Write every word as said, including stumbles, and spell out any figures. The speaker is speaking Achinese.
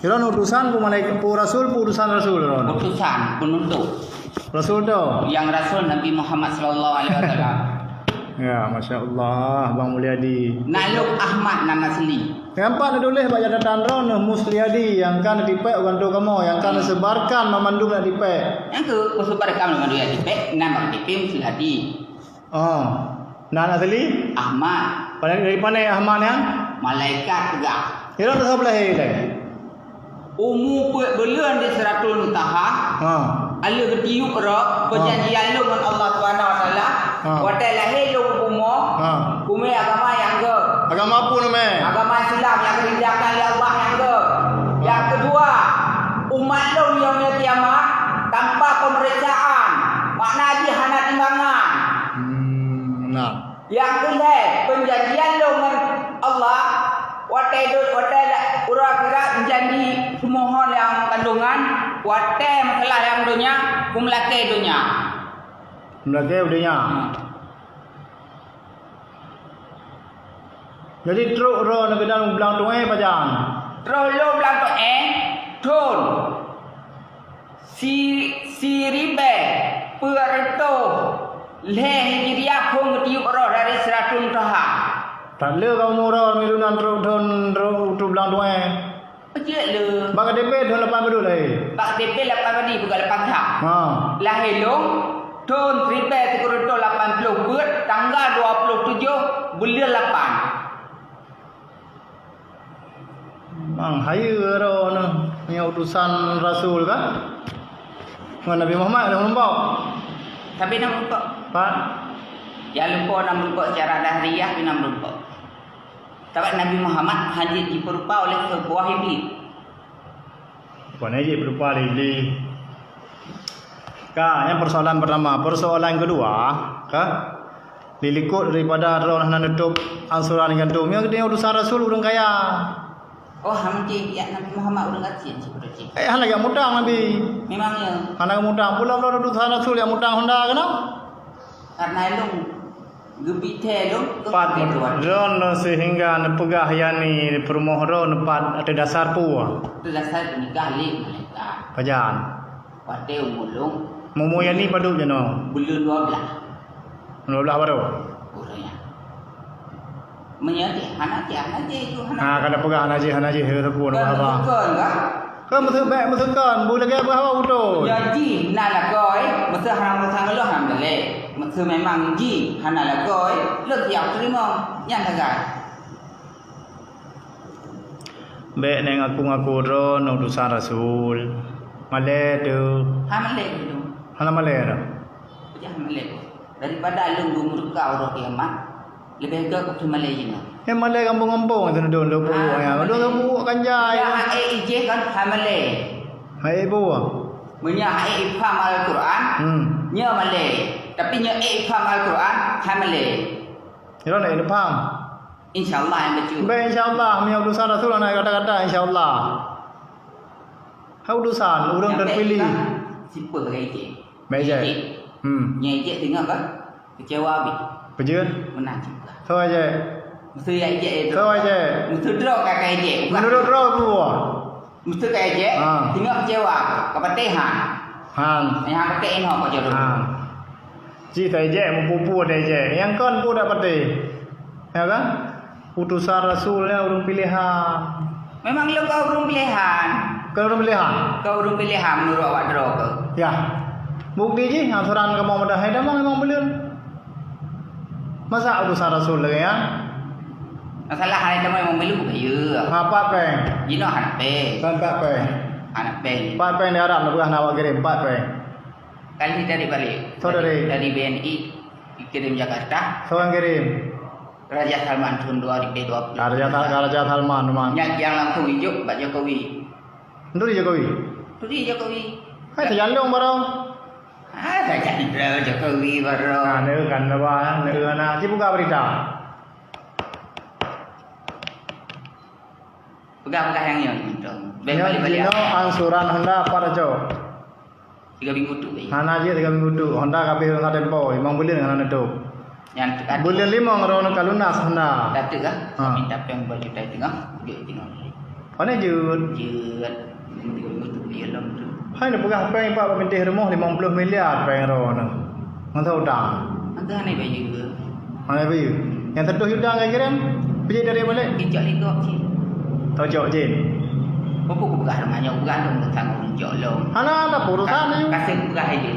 Droeneuh utusan peue malaikat, peue rasul, peue utusan rasul droeneuh? Utusan, penuntut. Rasul tu? Nyang rasul Nabi Muhammad sallallahu alaihi wasallam. Ya, Masya Allah, Bang Mulyadi. Nak lôn Ahmad nan asli. Nampak na tuléh bak catatan droeneuh Musliadi nyang ka neutipék u kantô kamoe, nyang ka neusebarkan banmandum neutipék. Nyang keuh kusebarkan banmandum neutipék, nan bak K T P Musliadi. Oh. Nan asli? Ahmad. Pada, dari mana Ahmad nyan? Malaikat peugah. Kira tu sabelah ilée. Umu peuet buleuen di Sidratul Muntaha. Ha. Aleuh geutiup roh, ha, peujanjian lôn ngon Allah Subhanahu Wa Taala. Ha. Watée lahé lôn u bumoe, ha, kumé agama nyang geuh. Agama peue namé? Agama Islam nyang geuridhakan lé Allah nyang geuh. Ha. Nyang keudua, umat lôn yaumul kiamat tanpa pemeriksaan, makna jih hana timbangan. Hmm, nah. Nyang keulhée, peujanjian lôn ngon Allah, watée dot, watée la-, uroe akhirat meujanji seumoho lam kandungan, watée meusalah lam donya, kumeulakée donya. Meulakée donya. Hmm. Jadi trok droeneuh keunan blang tueng pajan? Trok lôn blang tueng thon. Si-, siribée peuet reutôh lhée Hijriah phon geutiup roh dari Sidratul Muntaha. Tan le kamoe uroe milu nan trok thon, trok u blang tueng. Peujeuet le. Bak K T P thon lapan padum lahé? Bak K T P lapan padum, bukan lapan that. Ha. Lahé lôn thon siribée sikureueng reutôh lapan ploh peuet, tanggal dua ploh tujoh buleuen lapan. Mang hayeue droeneuh nyoe utusan rasul ka? Ngon Nabi Muhammad ada meurumpok? Tapi na meurumpok. Pat? Ya lupa na meurumpok secara lahiriah, tapi na meurumpok. Sabab Nabi Muhammad hana jipeurupa oleh seubuah iblis. Bukan jih peurupa lé Iblih. Ka, nyan persoalan pertama. Persoalan kedua, ka, di likot daripada droeneuh hana neutôb ansuran gantung, nyan geutanyoe utusan rasul ureueng kaya. Oh, hana jih, ya, Nabi Muhammad ureueng gasien sibeudôh jih. Eh, hana geumutang Nabi. Memang ya. Hana geumutang. Pula-pula utusan rasul nyang mutang Honda keunoe? Karena lôn geubi thée lôn keu Pat keudroe. Droeneuh seuhingga neupeugah yani peurumoh droeneuh pat ateueh dasar peue? Ateueh dasar geunikah lé malaikat. Pajan? Watée umu lôn. Umu yani padub jinoe? Buleuen dua blaih. Dua blaih baroe? Uroe nyan. Meunyoe jih, hana jih, hana jih itu, hana jih. Ha, ka neupeugah hana jih, hana jih, ya, teupeu, haba. Bukan, kan? Keu meuseuh bék meuseuh kon, bu lagée beuhawa beutôi. Nyoe jih na lakoe, meuseuh hana meusang lôn hana lé. Meuseuh memang jih hana lakoe, lôn siap teurimong. Nyan sagai. Bék neng ngaku-ngaku droe ngon utusan rasul. Malée tu. Hana malée tu. Hana malée tu. Peujah malée. Daripada lôn geumurka uroe kiamat, leubeh gét keu malée jinoe. Nyan malée gampông-gampông itu dong, dong peuruek nyan. Dong peuruek kan jai. Nyan hak ék ijeh kan, hai malée. Hai ibu. Meunyoe hak ék ipham Al-Quran, hmm, nyoe malée. Tapi nyoe ék ipham Al-Quran, hai malée. Nyoe nak ipham. Insya Allah yang betul. Baik, insya Allah. Meunyoe utusan Rasul hana kata-kata, insya Allah. Hai utusan, ureueng terpilih. Sipeue lagée ijeh. Baik, ijeh. Hmm. Nyan ijeh teungoh ka kecewa habéh. Peujeuet? Meunan cit lah. Soe ijeh? Meuseuh ya ijeh itu. Soe ijeh? Meuseuh droe ka ka ijeh. Menurut droe peue? Meuseuh ka ijeh, ha, teungoh kecewa, ka patéh han. Han. Nyang patéh inoe ka jodoh. Han. Cit ijeh, meupupu ijeh. Nyang kon peue dak patéh. Ya kan? Utusan Rasul nyan ureueng pilehan. Memang lôn ka ureueng pilehan. Ka ureueng pilehan? Ka ureueng pilehan meunurot awak droe keuh. Ya. Bukti jih, asuran kamoe meudah hai damang memang buleuen. Masa utusan Rasul lagée nyan? Masalah hai damang memang buleuen bukan ye. Ha, pat péng. Jinoe hana péng. Kan pat péng. Hana péng. Pat péng di Arab na peugah na awak kirém, pat péng. Kali dari balik. Soe dari? Dari, dari B N I, dikirim Jakarta. Soe nyang kirim? Raja Salman tahun dua ribu dua puluh. Raja Sal-, Raja Salman memang. Nyan nyang langsung ijok bak Jokowi. Turi Jokowi? Turi Jokowi. Hai, teujalong baroe. Ah, teujalong Jokowi baroe. Nah, neu kan leubah, neu na. Ci buka berita. Peugah-peugah nyang nyoe, Bang. Nyoe balik-balik jinoe ah. Angsuran Honda pat cok. Tiga minggu tu, eh. Hana jeuet tiga minggu tu. Honda ka abéh rhona tempo, limong buleuen hana neutôp. Nyang teuka tu. Buleuen limong droeneuh ka lunas Honda. Ka tu kah? Ha. Minta péng dua juta tengah, ujuk tengah. Pane jeuet? Jeuet. Meutulie lom tu. Hai neupeugah péng Pak bak pinteh rumoh limong ploh miliar péng droeneuh. Ngon utang. Agak aneh bayeue. Mana bayeue? Nyang teutoh utang ka kirém? Pijak dari balik? Ijak lé gob cit. Tau jok jin. Apa ku peugah rumah nyoe, peugah lom tentang ureueng jok lom. Hana ada urusan nyoe. Kasih peugah aja.